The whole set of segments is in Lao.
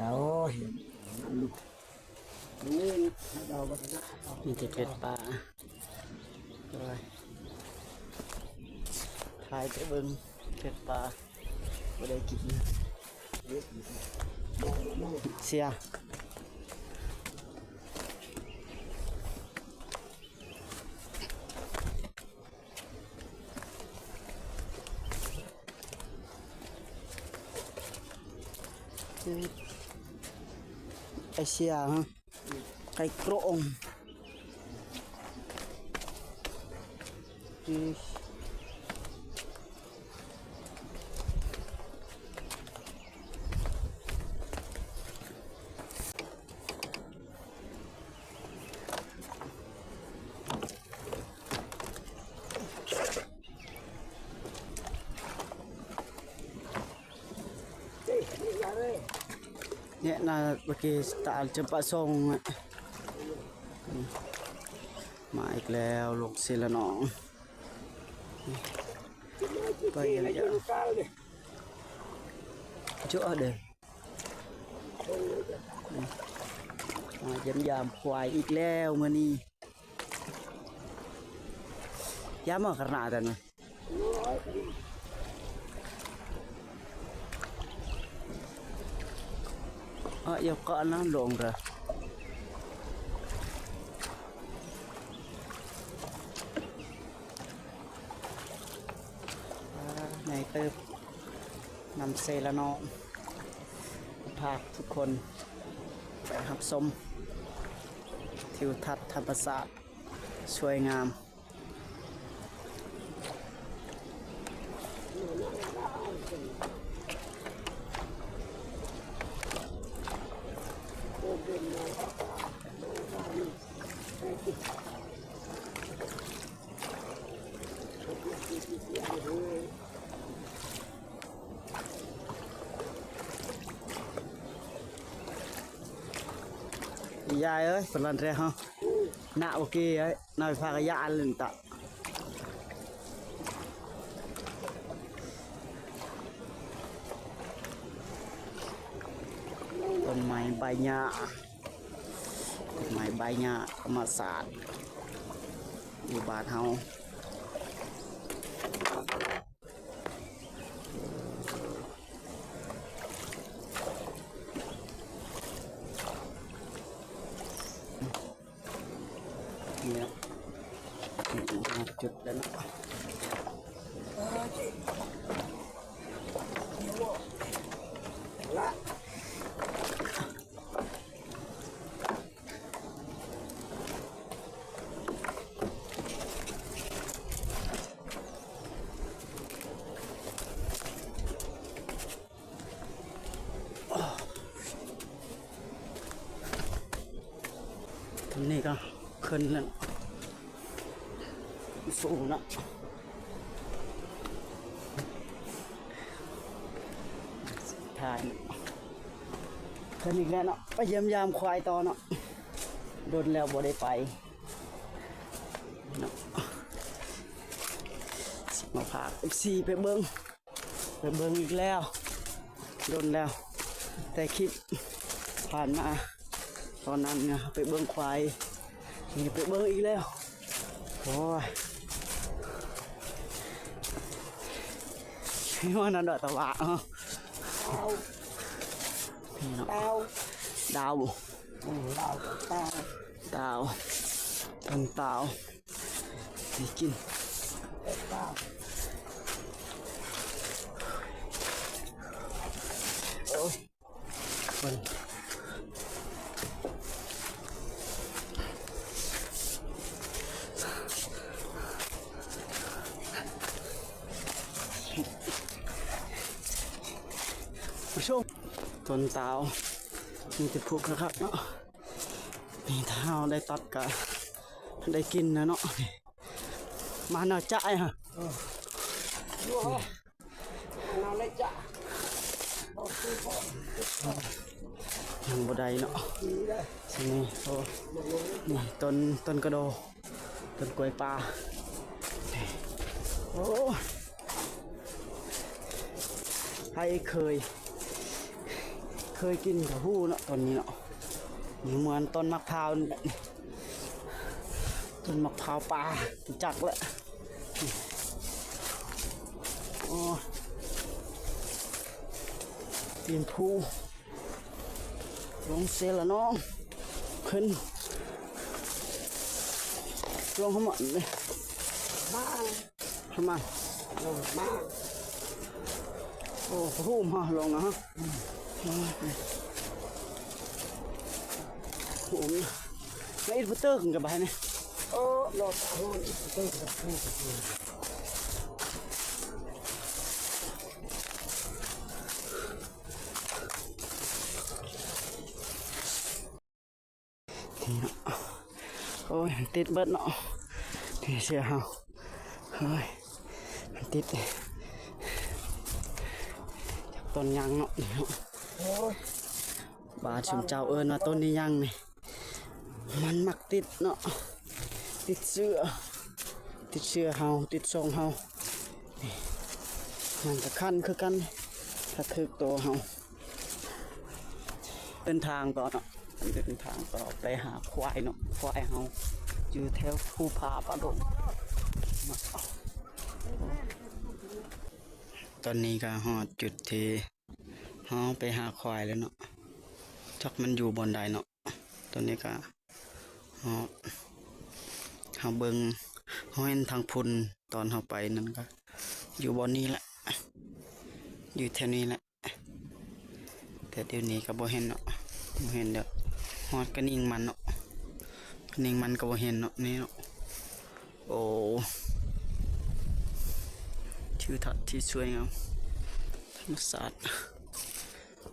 ດາວເຫັນ ມີແຕ່ເພັດປາ ຖ່າຍໄປເບິ່ງເພັດປາ ບໍ່ໄດ້ກິນ ເສຍ. ໄອເສຍ ໄກ່ໂກຣງ. ເນຍນະ ເມື່ອກີ້ຕາຈຳປາຊົງ ມາອີກແລ້ວ ລົງເຊລະໜອງ ໄປແລ້ວ ຈຸເດີ ມາຢ້ຽມຢາມຄວາຍອີກແລ້ວມື້ນີ້. ຢາມມາຂະໜາດນັ້ນ ອາ ຢາກເກາະນ້ຳລົງເດີ ໃຫຍ່ເຕີບ ນ້ຳເຊລະນອງ ພາທຸກຄົນໄປຮັບຊົມທິວທັດທຳມະຊາດ ສວຍງາມ. ຍາຍເອີຍ ປານນັ້ນແທ້ເຮົາ ນະ ໂອເຄເອີຍ ນະ ພາກະຍາອັນລຶນຕະ ຕົ້ນໄມ້ໃບຫຍ້າ ຕົ້ນໄມ້ໃບຫຍ້າທຳມະຊາດ ຢູ່ບ້ານເຮົາ. ເນຍ ຈຸດແລ້ວເນາະ. ນີ້ກໍຂຶ້ນແລ້ວ ສູງເນາະ ຖ່າຍ ຂຶ້ນອີກແລ້ວເນາະ ໄປຢ້ຽມຢາມຄວາຍຕໍ່ເນາະ ດົນແລ້ວບໍ່ໄດ້ໄປເນາະ ຊິມາພາເອັຟຊີໄປເບິ່ງ ໄປເບິ່ງອີກແລ້ວ ດົນແລ້ວ ແຕ່ຄລິບຜ່ານມາ ຕອນນັ້ນນະ ໄປເບິ່ງຄວາຍ ນີ້ໄປເບິ່ງອີກແລ້ວ ໂອ້ຍ ວ່ານັ້ນດອກຕະຫວາເນາະ. ນີ້ເນາະ ດາວ ດາວ ອືມ ດາວ ດາວ ຕົ້ນຕາວ ໄດ້ກິນ ໂອ້ຍ ເບິ່ງ ຜູ້ຊົມ ຕົ້ນຕາວ ມີແຕ່ຜູກຄັກໆເນາະ ນີ້ຖ້າເຮົາໄດ້ຕັດກະໄດ້ກິນແລ້ວເນາະ ມາເນາະ ຈະອ້າຍ ເອີ ຍັງບໍ່ໄດ້ເນາະ ນີ້ ໂອ້ ນີ້ຕົ້ນ ຕົ້ນກະໂດ ຕົ້ນກ້ວຍປ່າ ໂອ້ ໃຜເຄີຍ ເຄີຍກິນກະຮູ້ເນາະ ຕົ້ນນີ້ເນາະ ນີ້ເໝືອນຕົ້ນໝາກພ້າວນີ້ແຫຼະ ຕົ້ນໝາກພ້າວປ່າ ຮູ້ຈັກແຫຼະ ໂອ້ ຕີນພູ ລົງເຊລະນ້ອງ ຂຶ້ນ ລົງເຂົ້າມາເດ້ ມາ ເຂົ້າມາ ລົງມາ ໂອ້ ພູມເຮົາລົງນະ ອືມ ພູມ ມາອິດປະເຕີກກັນບາດນີ້ ໂອ້ ໂລດ ໂອ້ ອິດປະເຕີກກັນ ໂອ້ຍ ມັນຕິດເບິດເນາະ ນີ້ເສື້ອເຮົາ ໂອ້ຍ ມັນຕິດ ຈັກຕົ້ນຫຍັງເນາະ ນີ້ເນາະ ໂອ້ຍ ບ້ານຊຸມເຈົ້າເອີ້ນວ່າຕົ້ນອີ່ຫຍັງນີ້ ມັນມັກຕິດເນາະ ຕິດເສື້ອ ຕິດເສື້ອເຮົາ ຕິດຊົງເຮົາ ມັນກະຄັນຄືກັນ ຖ້າຖືກໂຕເຮົາ ເດີນທາງຕໍ່ເນາະ ເດີນທາງຕໍ່ໄປຫາຄວາຍເນາະ ຄວາຍເຮົາຢູ່ແຖວພູຜາປ່າດົງເນາະ ຕອນນີ້ກະຮອດຈຸດທີ່ ເຮົາໄປຫາຄວາຍແລ້ວເນາະ ຈັກມັນຢູ່ບ່ອນໃດເນາະ ຕອນນີ້ກະ ເຮົາ ເຮົາເບິ່ງ ເຮົາເຫັນທາງພຸ້ນ ຕອນເຮົາໄປນັ້ນກະ ຢູ່ບ່ອນນີ້ແຫຼະ ຢູ່ແຖວນີ້ແຫຼະ ແຕ່ດຽວນີ້ກະບໍ່ເຫັນເນາະ ບໍ່ເຫັນແລ້ວ ຮອດກະໜິ່ງມັນເນາະ ກະໜິ່ງມັນກະບໍ່ເຫັນເນາະ ນີ້ເນາະ ໂອ້ ທິວທັດທີ່ສວຍງາມ ທຳມະຊາດ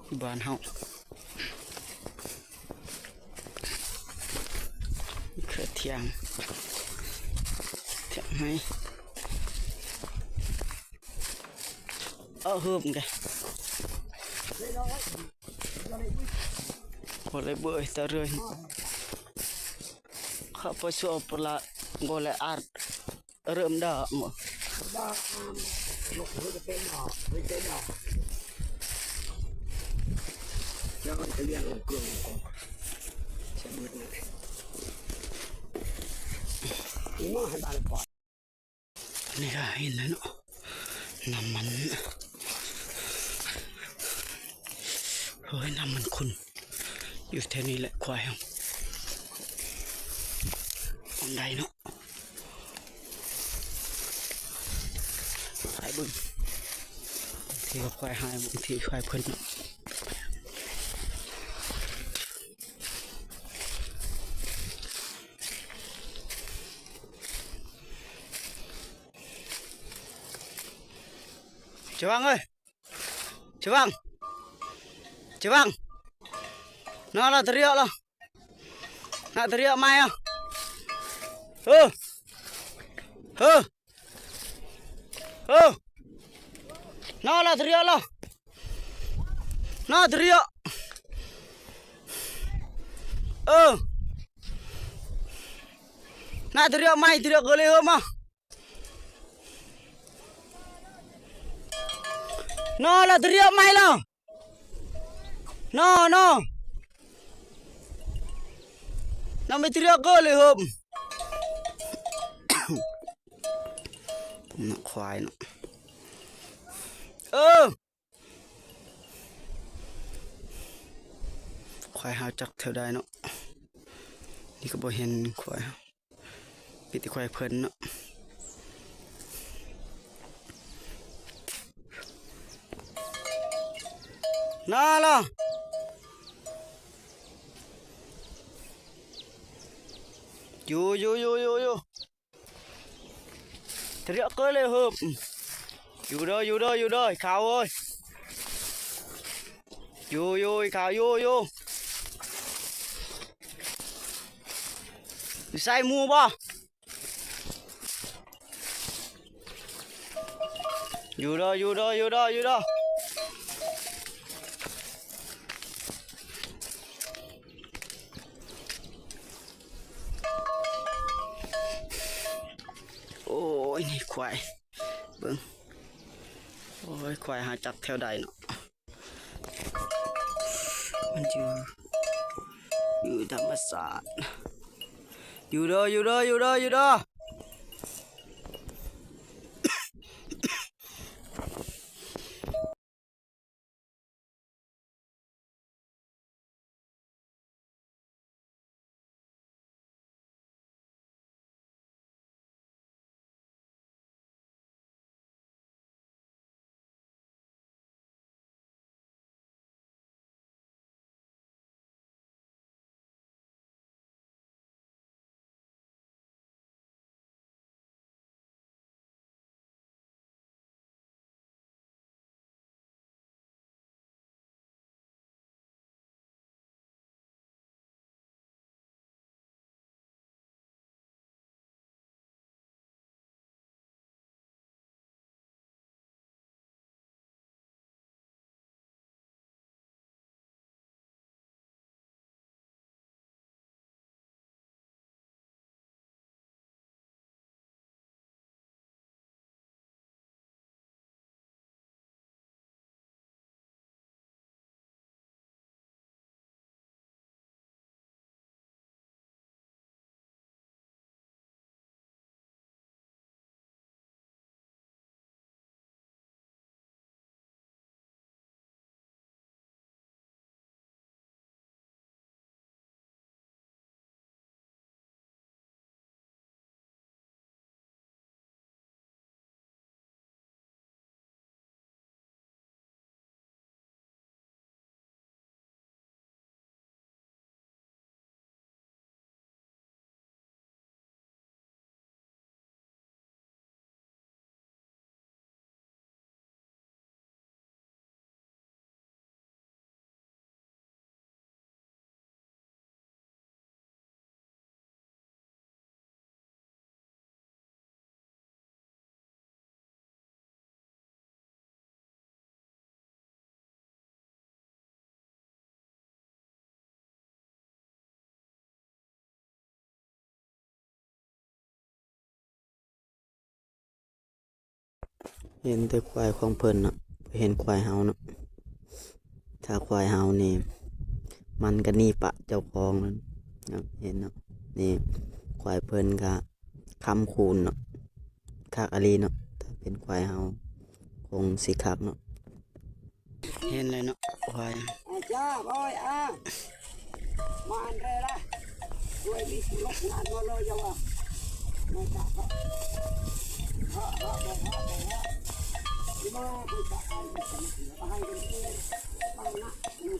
ຢູ່ບ້ານເຮົາ ເຂດຖຽງ ຖຽງໃຫ້ ເອົາຫຶບແກ ບໍ່ໄດ້ເບິ່ງຕາເລື້ອຍ ເຂົ້າໄປສູ່ປະລະ ບໍ່ໄດ້ອາດ ເລີ່ມດາໝົດ ນີ້ກະເຫັນແລ້ວເນາະ ນ້ຳມັນ ໂອ້ຍ ນ້ຳມັນຂຸ່ນ ຢູ່ແຖວນີ້ແຫຼະ ຄວາຍເຮົາ ບ່ອນໃດເນາະ ໄປເບິ່ງ ບາງທີກະຄວາຍເຮົາ ບາງທີຄວາຍເພິ່ນເນາະ ຈະຫວັງເອີຍ ຈະຫວັງ ຈະຫວັງ ນອນລະ ຕະເຣຍລະ ນະ ຕະເຣຍໄມ້ອະ ເອີ ເອີ ເອີ ນອນລະ ຕະເຣຍລະ ນະ ຕະເຣຍ ເອີ ນະ ຕະເຣຍໄມ້ ຕະເຣຍກະເລີຍເຮີມາ ນອນລະ ຕະເຣຍໄມ້ລະ ນອນ ນອນ ນະ ໄມ້ຕະເຣຍກະເລີຍເຮີມ ນະ ຄວາຍເນາະ ເອີ. ວາຍເຮົາຈັກແຖວໃດເນາະ. ນີ້ກໍບໍ່ເຫັນຄວາຍເຮົາ ມີແຕ່ຄວາຍເພິ່ນເນາະ. ນາລະ ຢູ່ ຢູ່ ຢູ່ ຢູ່ ຢູ່. ເທຣຽກເກີເລີຍເຮີບ ຢູ່ເດີ ຢູ່ເດີ ຢູ່ເດີ ຂາວເອີຍ. ຢູ່ ຢູ່ ຂາວ ຢູ່ ຢູ່ ຢູ່ໃສໝູ່ບໍ່? ຢູ່ເດີ ຢູ່ເດີ ຢູ່ເດີ ຢູ່ເດີ. ໂອ້ຍ ນີ້ຄວາຍ ເບິ່ງ ໂອ້ຍ ຄວາຍຫາຈັກແຖວໃດເນາະ. ມັນຢູ່ ຢູ່ທຳມະຊາດ ຢູ່ເດີ ຢູ່ເດີ ຢູ່ເດີ ຢູ່ເດີ. ເຫັນແຕ່ຄວາຍຂອງເພິ່ນເນາະ ບໍ່ເຫັນຄວາຍເຮົາເນາະ. ຖ້າຄວາຍເຮົານີ້ ມັນກໍໜີປະເຈົ້າຂອງແລ້ວເນາະ ເຫັນເນາະ. ນີ້ຄວາຍເພິ່ນກໍຄ້ຳຄູນເນາະ ຄັກອີ່ຫຼີເນາະ. ຖ້າເປັນຄວາຍເຮົາ ຄົງຊິຄັກເນາະ. ເຫັນແລ້ວເນາະ ຄວາຍ. ອາຈານ ໂອ້ຍ ອາ ມາອັນແລລະ ຊ່ວຍມີຜູ້ລົບງານບໍ່ເລີຍ ຢ່າວ່າ ມາຈາກ ເພາະ ເພາະ ເພາະ ເພາະ ເພາະ ທີ່ມາເປັນຈາກ ໃຫ້ກັນເອງ ຟັງນະ ມັນຈະມີແຕ່ ຢູ່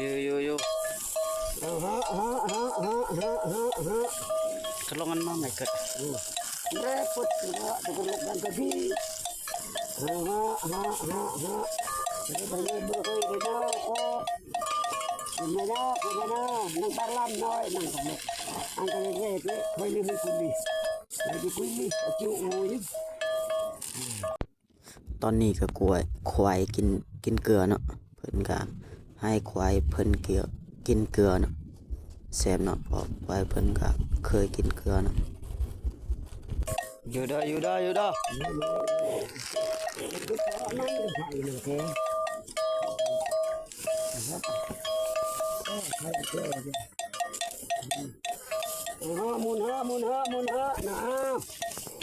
ຢູ່ ຢູ່ ຢູ່ ຢູ່ ເອົາ ຮະ ຮະ ຮະ ຮະ ຮະ ຮະ ຮະ ກະລອງອັນມາໃໝ່ເກີດ ອືມ ແລະ ປຶດ ຮະ ຕະກະລົກກັນກະດີ ຮະ ຮະ ຮະ ຮະ ຮະ ໄປເບິ່ງເບິ່ງເດີ ເດີ ເດີ ເດີ ເດີ ນາງຕາລຳນ້ອຍ ນາງຕາລຳ ອັນກະເລັກໆ ເລີຍ ໄປເລີຍ ໄປຄຸຍ ໄປຄຸຍ ໄປຈຸໂອຍ. ຕອນນີ້ກໍກວຍ ຄວາຍກິນ ກິນເກືອເນາະ ເພິ່ນກໍໃຫ້ຄວາຍເພິ່ນເກືອ ກິນເກືອເນາະ ແຊບເນາະ ເພາະຄວາຍເພິ່ນກໍເຄີຍກິນເກືອເນາະ. ຢູ່ເດີ ຢູ່ເດີ ຢູ່ເດີ ໝູນເດີ ໝູນເດີ ໝູນເດີ ນະ.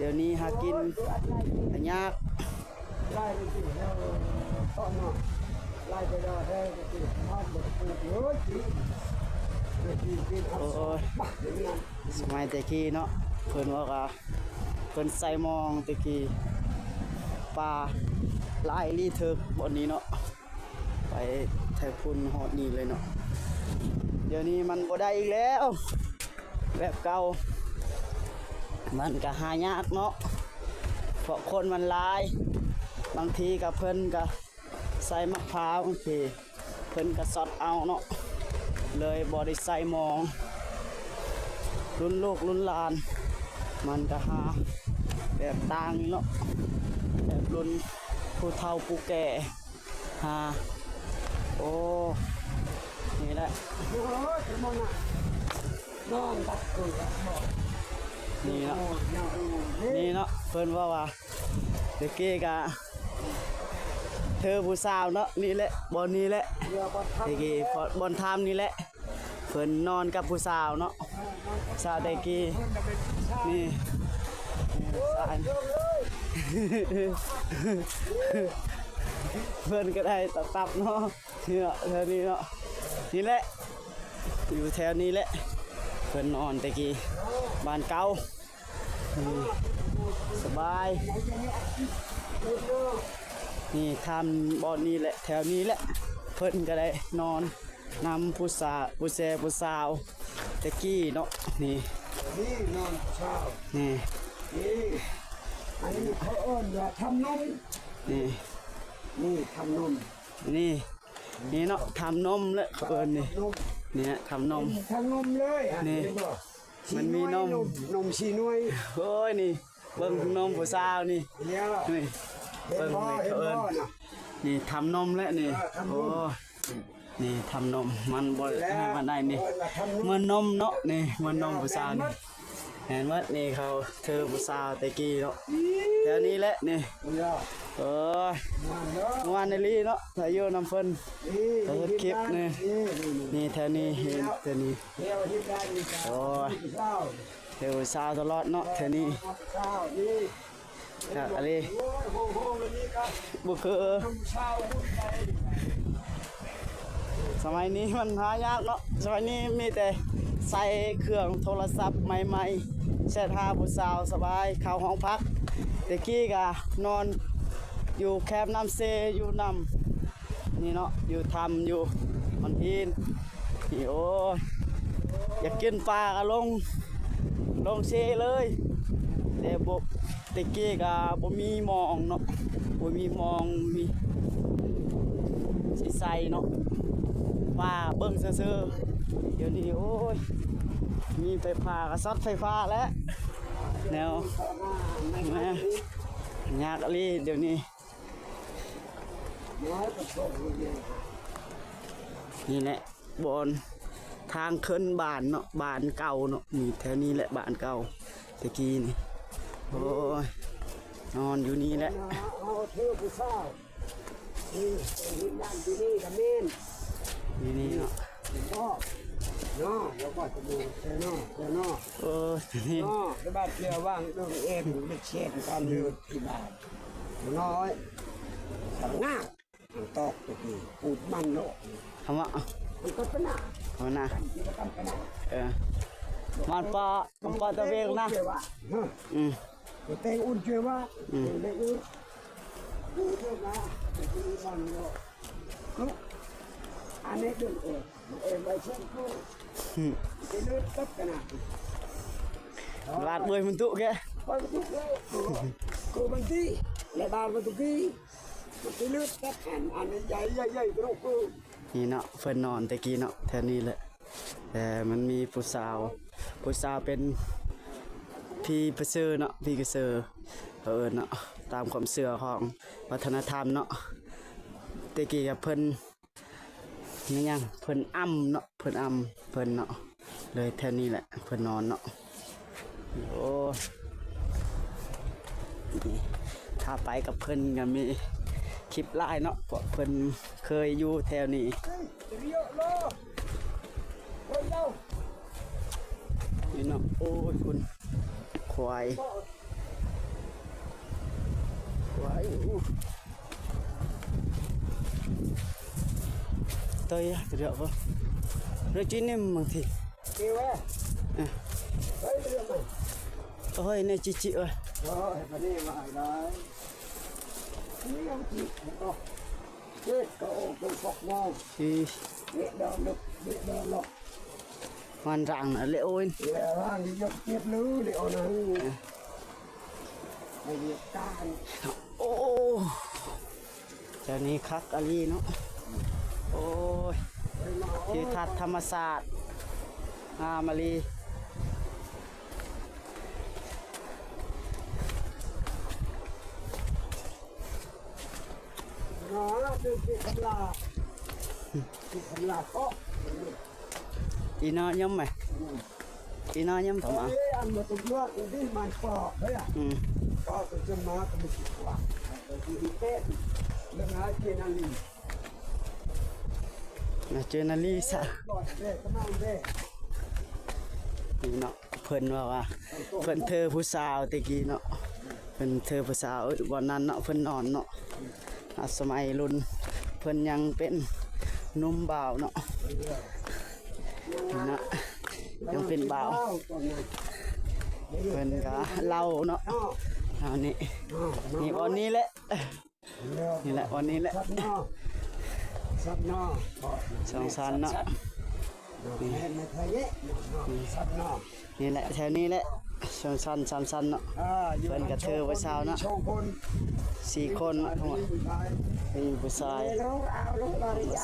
ດຽວນີ້ຫາກິນກະຍາກ. ໂອ້ຍ ສະໄໝແຕ່ກີ້ເນາະ ເພິ່ນວ່າກະ ເພິ່ນໃສ່ມອງແຕ່ກີ້ ປາຫຼາຍອີ່ຫຼີເຖິງບ່ອນນີ້ເນາະ. ໄປແຖວພຸ້ນຮອດນີ້ເລີຍເນາະ. ດຽວນີ້ມັນບໍ່ໄດ້ອີກແລ້ວ ແບບເກົ່າ ມັນກະຫາຍາກເນາະ ເພາະຄົນມັນຫຼາຍ. ບາງທີກະເພິ່ນກະໃສ່ໝາກພ້າວ ບາງທີເພິ່ນກະຊັອດເອົາເນາະ ເລີຍບໍ່ໄດ້ໃສ່ມອງ. ລຸ້ນລູກລຸ້ນຫຼານມັນກະຫາແບບຕ່າງເນາະ ແບບລຸ້ນຜູ້ເຖົ້າຜູ້ແກ່ ຫາ ໂອ້ ນີ້ແຫຼະ ໂອ້ຍ ມັນນະ ນອນຕັດເກືອ ນີ້ເນາະ ນີ້ເນາະ ເພິ່ນເວົ້າວ່າ ແຕ່ກີ້ກະເທີຜູ້ສາວເນາະ ນີ້ແຫຼະ ບ່ອນນີ້ແຫຼະ ແຕ່ກີ້ບ່ອນທຳນີ້ແຫຼະ ເພິ່ນນອນກັບຜູ້ສາວເນາະ ສາວແຕ່ກີ້ ນີ້ ເພິ່ນກະໄດ້ຕັບໆເນາະ ນີ້ເນາະ ແຖວນີ້ເນາະ ນີ້ແຫຼະ ຢູ່ແຖວນີ້ແຫຼະ ເພິ່ນນອນແຕ່ກີ້ ບ້ານເກົ່າ ນີ້ ສະບາຍ ນີ້ ທຳບ່ອນນີ້ແຫຼະ ແຖວນີ້ແຫຼະ ເພິ່ນກະໄດ້ນອນ ນຳຜູ້ສາ ຜູ້ແຊຜູ້ສາວແຕ່ກີ້ເນາະ ນີ້ ນີ້ນອນຜູ້ສາວ ນີ້ ນີ້ ອັນນີ້ເຂົາເອີ້ນວ່າທຳນົມ ນີ້ ນີ້ທຳນົມ ນີ້ ນີ້ເນາະ ທຳນົມເລີຍເຂົາເອີ້ນນີ້ ທຳນົມ ນີ້ທຳນົມ ທຳນົມເລີຍ ນີ້ ເຫັນບໍ່ ມັນມີນົມ ນົມສີ່ໜ່ວຍ ໂອ້ຍ ນີ້ ເບິ່ງນົມຜູ້ສາວນີ້ ນີ້ ເບິ່ງນີ້ ເຂົາເອີ້ນ ນີ້ທຳນົມແຫຼະນີ້ ເອີ ທຳນົມ ໂອ້ ນີ້ທຳນົມ ມັນບໍ່ ແລ້ວ ໃຫ້ມັນໄດ້ນີ້ ເອີ ທຳນົມ ເໝືອນນົມເນາະ ນີ້ເໝືອນນົມຜູ້ສາວນີ້ ແມ່ນໝົດນີ້ ເຂົາເທີຜູ້ສາວແຕ່ກີ້ເນາະ ແຖວນີ້ແຫຼະນີ້ ເອີ ເອີຍ ມ່ວນເນາະ ມ່ວນອີ່ຫຼີເນາະ ຖ້າຢູ່ນຳເພິ່ນ ນີ້ ເຮັດຄລິບນີ້ ນີ້ ນີ້ ນີ້ ນີ້ ແຖວນີ້ ນີ້ ເຫັນ ແຖວນີ້ ໂອ້ຍ ເຫັນຜູ້ສາວຕະຫຼອດເນາະ ແຖວນີ້ ຄັກອີ່ຫຼີ ບໍ່ຄື ສະໄໝນີ້ມັນຫາຍາກເນາະ ສະໄໝນີ້ມີແຕ່ໃສ່ເຄື່ອງໂທລະສັບໃໝ່ໆ ແຊັດຫາຜູ້ສາວສະບາຍ ເຂົ້າຫ້ອງພັກ ແຕ່ກີ້ກະນອນຢູ່ແຄມນ້ຳເຊ ຢູ່ນຳ ນີ້ເນາະ ຢູ່ຖ້ຳ ຢູ່ມັນຫີນ ນີ້ ໂອ້ຍ ຢາກກິນປາກະລົງ ລົງເຊເລີຍ ແຕ່ບໍ່ ແຕ່ກີ້ກະບໍ່ມີມອງເນາະ ບໍ່ມີມອງ ມີຊິໃສ່ເນາະ ປາເບິ່ງຊື່ໆ ດຽວນີ້ ໂອ້ຍ ມີໄຟຟ້າກະຊັອດໄຟຟ້າແລ້ວ ແນວ ຍາກອີ່ຫຼີດຽວນີ້. ນີ້ແຫຼະບ່ອນທາງຂຶ້ນບ້ານເນາະ ບ້ານເກົ່າເນາະ ນີ້ແຖວນີ້ແຫຼະບ້ານເກົ່າແຕ່ກີ້ນີ້ ໂອ້ຍ ນອນຢູ່ນີ້ແຫຼະ ເຮົາເທີຜູ້ສາວ ນີ້ເຫັນບ້ານຢູ່ນີ້ກະແມ່ນ ນີ້ ນີ້ເນາະ ເນາະ ເນາະ ແລ້ວກໍຈະມີເນາະ ເນາະ ໂອ້ ນີ້ ເນາະ ແລ້ວບາດເທື່ອວ່າງເລື່ອງເອັນເປັນເຊນກັນຢູ່ ທີ່ບ້ານນ້ອຍສະຫງ່າ ມັນຕອກຕະກີ້ປູດມັນໂລະ ຄຳວ່າ ມັນກໍປະນາ ເອົານະ ມັນກໍປະນາ ເອີ ມັນປະ ມັນປະຕະເວງນະ ອືມ ແຕ່ອຸ່ນເຈວ່າ ອືມ ແຕ່ອຸ່ນ ດູເດີນະ ມັນໂລະ ອັນນີ້ເດີນເອງ ເອງໄປເຊີນກູ ອືມ ເດີນຕັບກັນນະ ບາດເວີຍມັນຕຸແກ ເວີຍມັນຕຸແກ ກູບັນຕີ ແລະບາດມັນຕຸກີ ມັນຕິເລີດແຕ່ແຜ່ນອັນໃຫຍ່ໆໆ ກະດູກ ນີ້ເນາະ ເພິ່ນນອນແຕ່ກີ້ເນາະ ແຖວນີ້ແຫຼະ ແຕ່ມັນມີຜູ້ສາວ ຜູ້ສາວເປັນຜີກະສືເນາະ ຜີກະສື ເຂົາເອີ້ນເນາະ ຕາມຄວາມເຊື່ອຂອງວັດທະນະທຳເນາະ ແຕ່ກີ້ກະເພິ່ນ ແມ່ນຫຍັງ ເພິ່ນອຳເນາະ ເພິ່ນອຳເພິ່ນເນາະ ເລີຍແຖວນີ້ແຫຼະເພິ່ນນອນເນາະ ໂອ້ ນີ້ ຖ້າໄປກັບເພິ່ນກະມີຄລິບຫຼາຍເນາະ ເພາະເພິ່ນເຄີຍຢູ່ແຖວນີ້ ນີ້ເນາະ ໂອ້ຍ ພຸ້ນ ຄວາຍ Tơi á, tơi á. Rồi chỉ nem bằng thì. Kêu á. À. Ơi, tơi á mày. Ôi, này chị chị ơi. Rồi, mà đi mà ai đấy. Đi ông chị. Ôi. Chết, cậu, cậu sọc nhau. Thì. Biết đâu được, biết đâu lọc. Hoàn rạng nó lệ ôi. Lệ hoàn thì dọc tiếp lứ, lệ ôi nó hư. À. Hay việc ta. Ôi. ແຖວນີ້ຄັກອີ່ຫຼີເນາະ. ໂອ້ຍ ທິວທັດທຳມະຊາດງາມອີ່ຫຼີ. ອີ່ນ້ອຍຍົມໄໝ? ອືມ ອີ່ນ້ອຍຍົມທຳມະ. ເອີ ອັນມາຕຸກເລືອກນີ້ມັນປອກເດ້ອ. ອືມ ປອກຈະມາກໍມີສິວ່າ ກໍຊິເປັນເລື່ອງຫາເຈນາລີ ນາເຈນາລີຊະ. ນີ້ເນາະ ເພິ່ນວ່າ ວ່າ ເພິ່ນເທີຜູ້ສາວແຕ່ກີ້ເນາະ. ເພິ່ນເທີຜູ້ສາວ ເອີຍ ບ່ອນນັ້ນເນາະ ເພິ່ນນອນເນາະ. ອາ ສະໄໝລຸ້ນເພິ່ນຍັງເປັນໜຸ່ມບ່າວເນາະ ນະ ຍັງເປັນບ່າວ. ເພິ່ນກະເລົ່າເນາະ ເອົານີ້ ນີ້ບ່ອນນີ້ແຫຼະ ນີ້ແຫຼະ ບ່ອນນີ້ແຫຼະ ສອງຊັ້ນເນາະ. ນີ້ ນີ້ແຫຼະ ແຖວນີ້ແຫຼະ ສອງຊັ້ນ ສາມຊັ້ນເນາະ. ເພິ່ນກະເທີຜູ້ສາວເນາະ ສີ່ຄົນເນາະ ຜູ້ຊາຍ ຜູ້ຍິງຜູ້ຊາຍ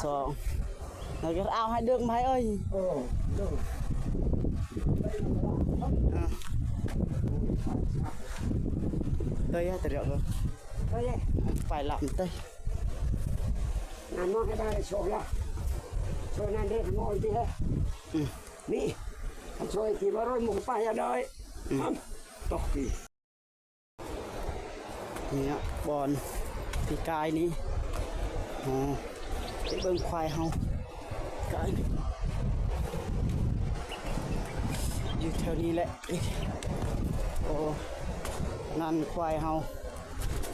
ສອງ ແລ້ວກໍເອົາໃຫ້ດຶງໃຫ້ເອີຍ. ເອີ ເອີ ເອີ ເອີ ໄປລຳເຕີ ນັ້ນມາໃຫ້ໄດ້ໂຊກລະ ໂຊກນັ້ນເດ້ ໂມຍຕິເດ້. ອືມ ນີ້ ໂຊກທີ່ວ່າຮ້ອຍໝູ່ໄປອະເດີຍ. ອືມ ຕົກປີ ນີ້ເນາະ ບ່ອນປີກາຍນີ້ ໂອ້ ໄປເບິ່ງຄວາຍເຮົາ ກາຍນີ້ ຢູ່ແຖວນີ້ແຫຼະ. ໂອ້ ນັ້ນຄວາຍເຮົາ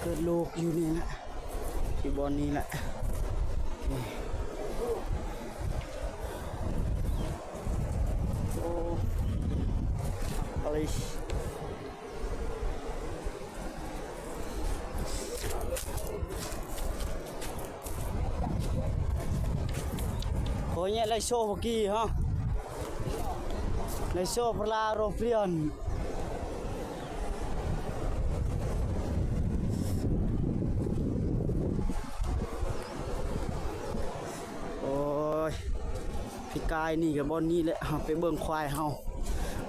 ເກີດລູກຢູ່ນີ້ແຫຼະ ທີ່ບ່ອນນີ້ແຫຼະ. ໂອ້ ອາລິ Konya lai so pagi ha. Lai so pala roprian. ໂອ້ຍ ປີກາຍນີ້ກໍບ່ອນນີ້ແຫຼະ ເຮົາໄປເບິ່ງຄວາຍເຮົາ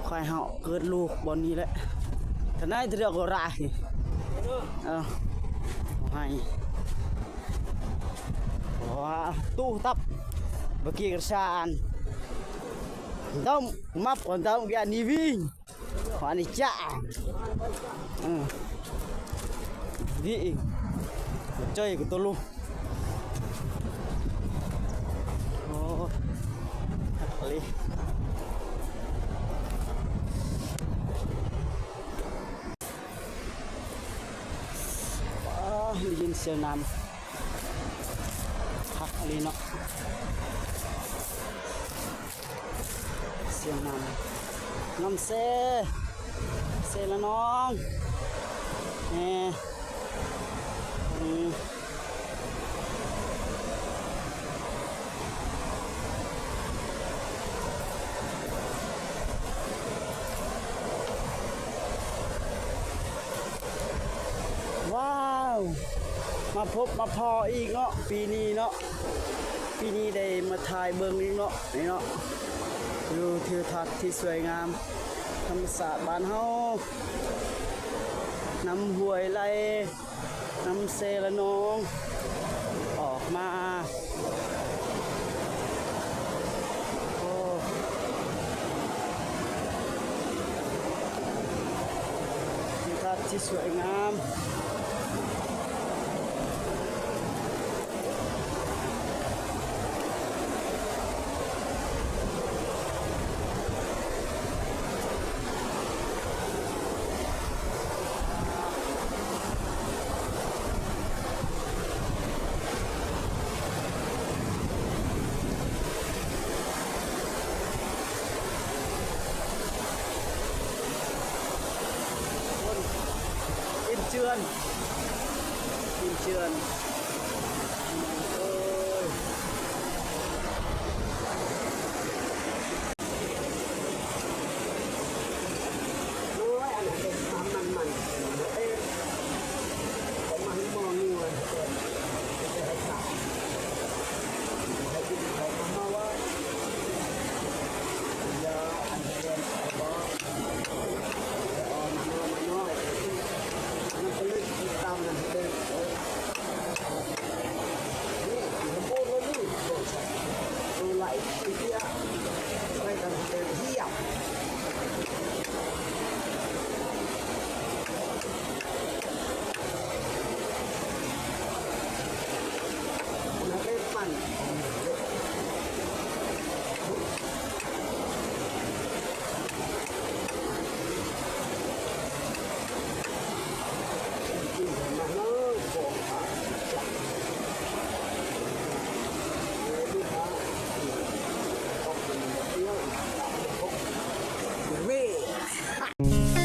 ຄວາຍເຮົາເກີດລູກບ່ອນນີ້ແຫຼະ. ທະນາຍເທື່ອກໍລາຍ ເອີ ໃຫ້ ວ້າ ຕູ້ຕັບ ເມື່ອກີ້ກະຊານ ດຳ ມັບ ດຳ ກະນີ້ວິງ Wani cha. Hmm. Di. Coy, ketulu. Oh. Kali. Ah, ໄດ້ຍິນສຽງນ້ຳ ຄັກອີ່ຫຼີເນາະ ສຽງນ້ຳ ນ້ຳເຊ ເຊລະນອງ ແນ່ ອືມ. ວ້າວ ມາພົບມາພໍ້ອີກເນາະ ປີນີ້ເນາະ ປີນີ້ໄດ້ມາຖ່າຍເບິ່ງອີກເນາະ ນີ້ເນາະ ວິວທິວທັດທີ່ສວຍງາມ ທຳມະຊາດບ້ານເຮົາ ນ້ຳຫ້ວຍໄຫຼ ນ້ຳເຊລະນອງອອກມາ ໂອ້ ທິວທັດທີ່ສວຍງາມ. ກິນເຈື່ອນ ໂອ້ຍ ໂອ້ຍ ອັນນັ້ນເປັນມັນ ມັນ ມັນ ເອີ ປະມານໝໍ່ນົວ ເອີ ໃຫ້ກິນ ໃຫ້ມາວ່າ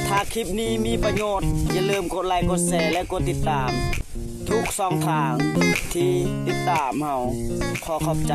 ຖ້າຄລິບນີ້ມີປະໂຫຍດ, ຢ່າລືມກົດໄລ, ກົດແຊ ແລະ ກົດຕິດຕາມ ທຸກຊ່ອງທາງທີ່ຕິດຕາມເຮົາ. ຂໍຂອບໃຈ.